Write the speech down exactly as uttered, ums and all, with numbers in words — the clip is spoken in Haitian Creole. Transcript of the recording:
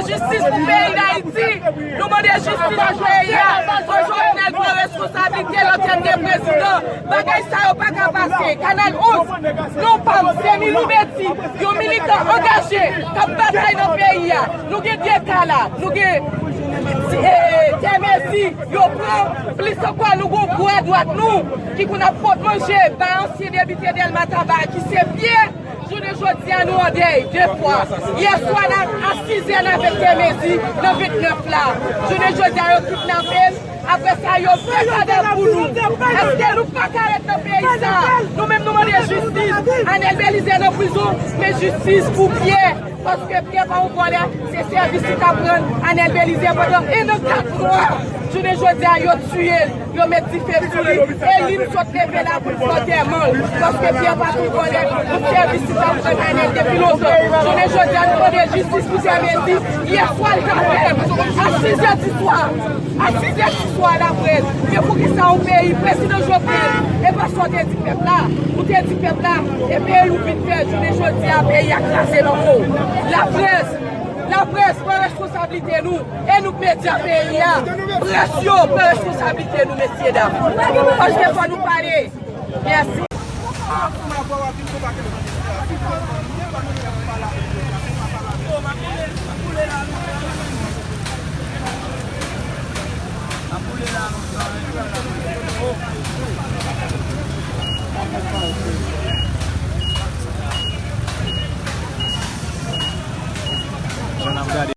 Jistis pou peyi Dayiti. Nou mande jistis pou peyi a. Fò Jovenel pran responsablite l antèm de prezidan. Bagay sa yo pa ka pase. Kanal onz, non pa m, se Milou Betty, yon militan angaje k ap batay nan peyi a. Nou gen Dyeka la, nou gen, eh, Tèmezi, yo pran plis ankò, nou gon gwo adwat nou ki konn ap pot manje ba ansyen depite Dèlma Taba ki se pye. Jounen jodi a nou an dèy de fwa. Yè swa la a sizè n avèk Tèmezi nan vennèf la. Jounen jodi a yo kidnape l. Apre sa yo fè kadav pou nou. Èske nou pa ka ret nan peyi sa? Nou menm nou mande jistis. Anèl Belize nan prizon, men jistis pou Pyè. Paske Pyè pa yon vòlè, se sèvis li t ap rann Anèl Belize pandan en an kat mwa. Jounen jodi a yo tiye l. Yo met dife sou li, e li m sot leve la pou l fè antèman l. Paske Pyè pa t yon vòlè, yon sèvis li t ap rann Anèl depi lontan. Jounen jodi a nou mande jistis pou Tèmezi. Yè swa l t ap fè a sizè di swa. A sizè di swa l ap fè. Men poukisa yon peyi, prezidan Jovenel, e pa sa w te di pèp la? Ou te di pèp la, e peyi w vin fè. Jounen jodi a peyi a kraze nan men w. Laprès, laprès pran responsablite nou. E nou k medya peyi a, près yo, pran responsablite nou, mesye dam. Paske fò nou pale. Mèsi.